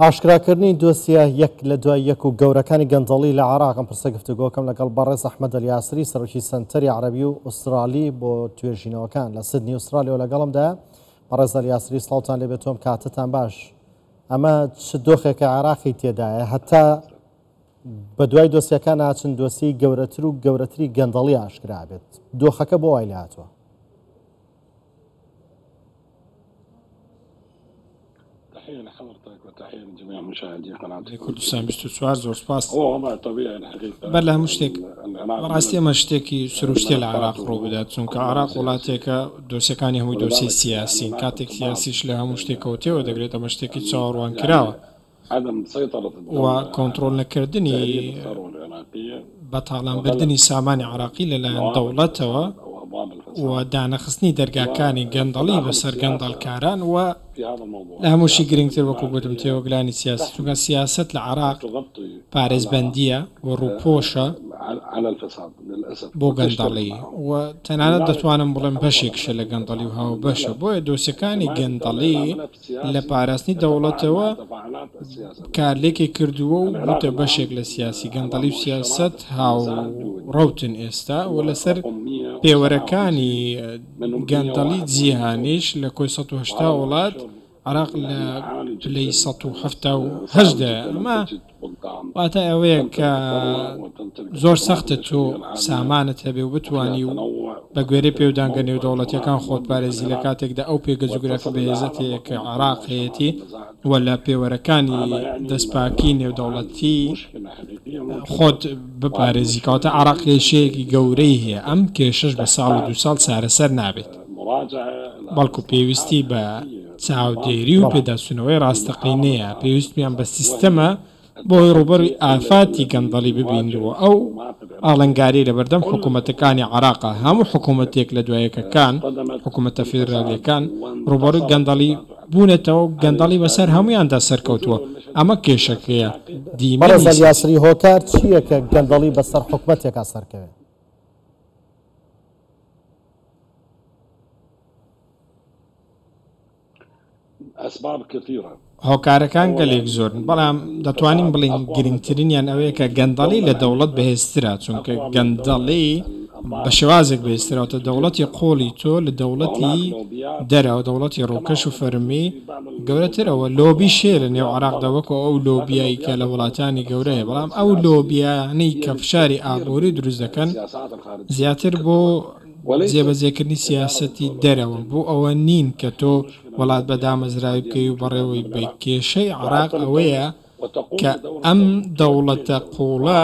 ئاشکراکردنی دۆسیە یەک لە دوای یەک و گەورەکانی گەندەڵی لە عێراق، ئەم پرسە گفتوگۆکەم لەگەڵ بەڕێز ئەحمەد ئەلیاسری سەرۆکی سەنتەری عەرەبی و ئوسترالی بۆ توێژینەوەکان لە سدنی ئوسترالیەوە لەگەڵمدایە. بەڕێز ئەلیاسری سڵاوتان لێبێت و ئەم کاتەتان باش. ئەمە چ دۆخێکە عێراقی تێدایە هەتا بە دوای دۆسیەکان ناچن دۆسیەی گەورەتر و گەورەتری گەندەڵی ئاشکرا بێت دۆخەکە بۆ وای لێهاتووە؟ کوردستان 24 زۆر سپاس. بەر لە هەموو شتێک بەڕاستی ئەمە شتێکی سروشتیە لە عێراق ڕوو بدات چونکە عێراق وڵاتێکە دۆسیەکانی هەمووی دۆسیەی سیاسین کاتێک سیاسیش لە هەموو شتێکەوە تێوە دەگرێت ئەمە شتێکی چاوەڕوان کراوە و کۆنتڕۆڵ نەکردنی بەتاڵانبردنی سامانی عێراقی لەلایەن دەوڵەتەوە و دانەخستنی دەرگاکانی گەندەڵی بەسەر گەندەڵکاران و لە هەمووشی گرنگتر وەکو گوتم تێوەگلانی سیاسی چونکە سیاسەت لە عێراق پارێزبەندییە و ڕووپۆشە بۆ گەندەڵی و تەنانەت دەتوانم بڵێم بەشێکشە لە گەندەڵی و هاوبەشە بۆیە دۆسیەکانی گەندەڵی لە پاراستنی دەوڵەتەوە کارلێکی کردووە و بووتە بەشێک لە سیاسی. گەندەڵی و سیاسەت هاوڕەوتن ئێستا و لەسەر پێوەرەکانی گەندەڵی جیهانیش لە کۆی 180 وڵات عێراق لە پلەی 178 دایە. ئەمە واتای ئەوەیە کە زۆر سەختە تۆ سامانت هەبێ و بتوانی و بە گوێرەی پێودانگە نێودەوڵەتییەکان خۆت پارێزی لە کاتێکدا ئەو پێگە جوگرافی بەهێزەت هەیە کە عێراق هەیەتی و لە پێوەرەکانی دەستپاکی نێودەوڵەتی خۆت بپارێزی کەواتە عێراق کێشەیەکی گەورەی هەیە ئەم کێشەش بە ساڵ و دوو ساڵ چارەسەر نابێت بەڵکو پێویستی بە چاودێری و پێداچوونەوەی ڕاستەقینەیە، پێویستمیان بە سیستەمە بۆ ئەوەی ڕووبەرووی ئافاتی گەندەڵی ببینەوە، ئەو ئاڵنگاریەی لەبەردەم حکوومەتەکانی عێراقە، هەموو حکوومەتێک لە دوایەکەکان، حکوومەتە فیدرالییەکان ڕووبەڕووی گەندەڵی بوونەتەوە و گەندەڵی بەسەر هەموویاندا سەرکەوتووە، ئەمە کێشەکەیە، دیمەنی بەڕێز سیاسی. ئەلیاسری هۆکار چییە کە گەندەڵی بەسەر حکومەتێکا سەرکەوێ؟ هۆکارەکان گەلێک زۆرن، بەڵام دەتوانین بڵێین گرنگترینیان ئەوەیە کە گەندەڵی لە دەوڵەت بەهێزترە، چونکە گەندەڵی بە شێوازێک بەهێزترەوەتە دەوڵەتی قوڵی تۆ لە دەوڵەتی دەرەوە، دەوڵەتی ڕووکەش و فەرمی گەورەترەوە، لۆبیش هەیە لە نێو عێراقدا وەکو ئەو لۆبیای کە لە وڵاتانی گەورە هەیە، بەڵام ئەو لۆبیانەی کە فشاری ئابووری دروست دەکەن زیاتر بۆ جێبەجێکردنی سیاسەتی دەرەوە بۆ ئەوە نین کە تۆ وڵات بە دامەزراوی بکەی و بەڕێوەی بەی. کێشەی عێراق ئەوەیە کە ئەم دەوڵەتە قووڵە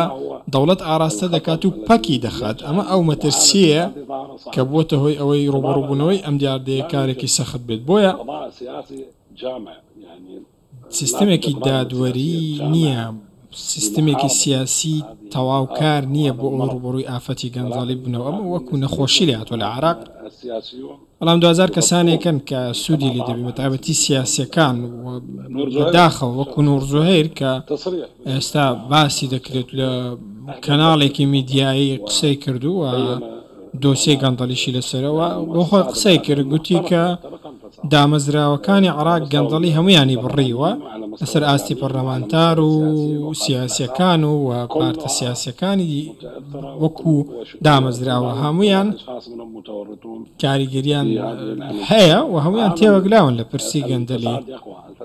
دەوڵەت ئاراستە دەکات و پەکی دەخات. ئەمە ئەو مەترسییەیە کە بووەتە هۆی ئەوەی ڕووبەڕووبوونەوەی ئەم دیاردەیە کارێکی سەخت بێت. بۆیە سیستمێکی دادوەری نییە، سیستمێکی سیاسی تەواوکار نییە بۆ ئەوەی ڕووبەڕووی ئافەتی گەندەڵی ببنەوە، ئەمە وەکو نەخۆشی لێهاتووە لە عێراق، بەڵام دواجار کەسانێکن کە سوودی لێ دەبین، بەتایبەتی سیاسییەکان و بەداخەوە وەکو نوور زوهەیر کە ئێستا باسی دەکرێت لە کەناڵێکی میدیایی قسەی کردووە. دۆسیەی گەندەڵیشی لەسەرە و بۆ خۆی قسەی کرد گوتی کە دامەزراوەکانی عێراق گەندەڵی هەموویانی بڕیوە لەسەر ئاستی پەرلەمانتار و سیاسیەکان و پارتە سیاسیەکانی وەکو دامەزراوە هەموویان کاریگەریان هەیە و هەموویان تێوەگلاون لە پرسی گەندەلی.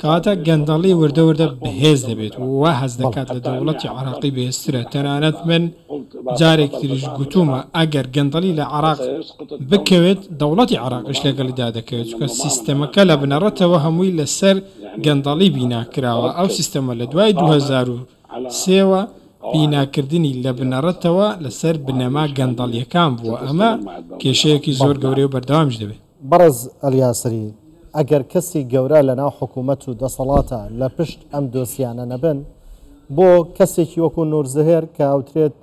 کەواتە گەندەڵی وردە وردە بەهێز دەبێت و وا هەست دەکات لە دەوڵەتی عێراقی بەهێزترە، تەنانەت من جارێکی تریش گوتوومە ئەگەر گەندەڵی لە عێراق بکەوێت دەوڵەتی عێراقیش لەگەڵیدا دەکەوێت، چونکە سیستەمەکە لە بنەڕەتەوە هەمووی لەسەر گەندەڵی بینا کراوە، ئەو سیستەمە لە دوای 2003 وە بیناکردنی لە بنەڕەتەوە لەسەر بنەما گەندەڵییەکان بووە، ئەمە کێشەیەکی زۆر گەورەیە و بەردەوامیش دەبێت. بەڕێز ئەلیاسری، ئەگەر کەسی گەورە لەناو حکوومەت و دەسەڵاتە لە پشت ئەم دۆسیانە نەبن، بۆ کەسێکی وەکوو نوور زهێر کە ئەوترێت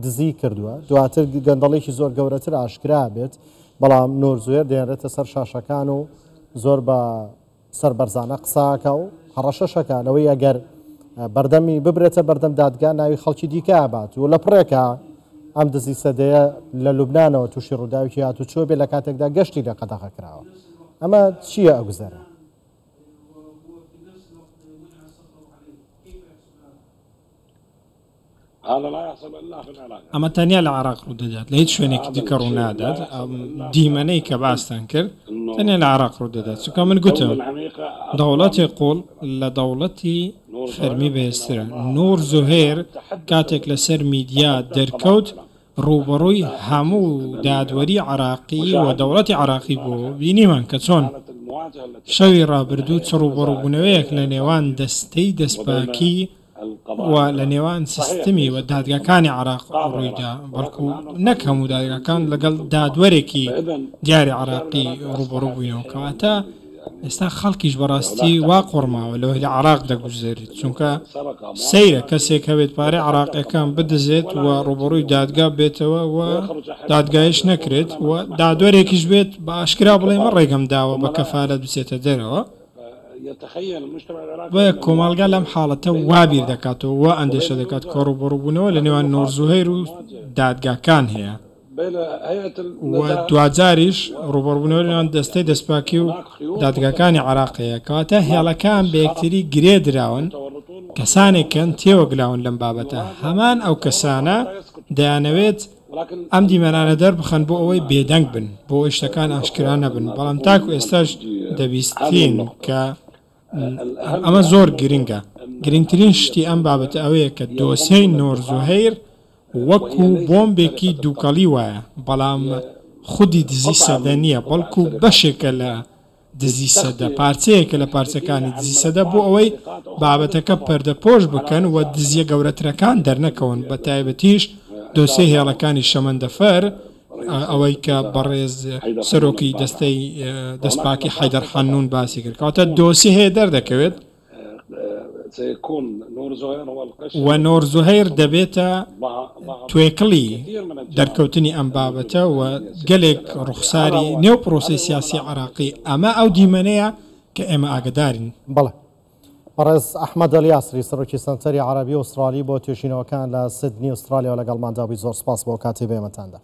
دزی کردووە، دواتر گەندەڵیی زۆر گەورەتر ئاشکرا بێت، بەڵام نوور زوهێر دەهێنرێتە سەر شاشەکان و زۆر بە سەربەرزانە قسە ئەکا و هەڕەشەش ئەکا لەوەی ئەگەر بەردەمی ببرێتە بەردەم دادگا ناوی خەڵکی دیکە ئەبات و لە پڕێکا ئەم دزی سەدەیە لە لوبنانەوە تووشی ڕووداوێکی هاتوچۆ بێ لە کاتێکدا گەشتی لێ قەدەغە کراوە. ئەمە چییە ئەگوزەرێ؟ ئەمە تەنیا لە عێراق ڕوودەدات، لە هیچ شوێنێکی دیکە ڕوونادات. ئەم دیمەنەی کە باستان کرد تەنیا لە عێراق ڕوودەدات، چونکە من گوتم دەوڵەتی قوڵ لە دەوڵەتی فەرمی بەهێزترە. نوور زوهێر کاتێک لەسەر میدیا دەرکەوت ڕووبەڕووی هەموو دادوەری عێراقی و دەوڵەتی عێراقی بووەوە، بینیمان کە چۆن شەوی ڕابردوو چ ڕووبەڕووبوونەوەیەک لە نێوان دەستەی دەستپاکی و لە نێوان سیستمی و دادگاکانی عێراق ڕوویدا، بەڵکو نەک هەموو دادگاکان لەگەڵ دادوەرێکی دیاری عێراقی ڕووبەڕوو بووینەوە، کەواتە ئێستا خەڵکیش بەڕاستی وا قۆڕماوە لەوەی لە عێراق دەگوزەرێت، چونکە سەیرە کەسێک هەبێت پارەی عێراقیەکان بدزێت و ڕووبەڕووی دادگا بێتەوە و دادگایش نەکرێت و دادوەرێکیش بێت بە ئاشکرا بڵێ من ڕێگەم داوە بە کەفالەت بچێتە دەرەوە. بۆیە کۆمەڵگا لەم حاڵەتە وا بیر دەکاتەوە، وا ئەندێشە دەکات کە ڕووبەڕووبوونەوە لە نێوان نوور زوهەیر و دادگاکان هەیە و دواجاریش ڕووبەڕووبوونەوە لە نێوان دەستەی دەستپاکی و دادگاکانی عێراق هەیە. کەواتە هێڵەکان بە یەکتری گرێ دراون، کەسانێکن تێوەگلاون لەم بابەتە، هەمان ئەو کەسانە دەیانەوێت ئەم دیمەنانە دەربخەن بۆ ئەوەی بێدەنگ بن، بۆ ئەوەی شتەکان ئاشکرا نەبن، بەڵام تاکو ئێستاش دەبیستین کە ئەمە زۆر گرنگە. گرنگترین شتی ئەم بابەتە ئەوەیە کە دۆسیەی نۆر زوهەیر وەکو بۆمبێکی دووکەڵی وایە، بەڵام خودی دزی سەدە نییە، بەڵکو بەشێکە لە دزی سەدە، پارچەیەکە لە پارچەکانی دزی سەدە بۆ ئەوەی بابەتەکە پەردەپۆش بکەن و دزییە گەورەترەکان دەرنەکەون، بەتایبەتیش دۆسیەی هێڵەکانی شەمەندەفەر، ئەوەی کە بەڕێز سەرۆکی دەستەی دەستپاکی حەیدەر حەنون باسی کرد، کەواتە دۆسیە هەیە دەردەکەوێت. و نۆر زوهەیر دەبێتە توێکڵی دەرکەوتنی ئەم بابەتە و گەلێک ڕوخساری نێو پرۆسەی سیاسی عێراقی، ئەمە ئەو دیمەنەیە کە ئێمە ئاگەدارین. بەڵێ. بەڕێز ئەحمەد ئەلیاسری، سەرۆکی سەنتەری عەرەبی ئوسترالی بۆ توێژینەوەکان لە سیدنی ئوسترالیاوە لەگەڵماندا بووی، زۆر سپاس بۆ ئەو کاتەی بە ئێمەتان دا.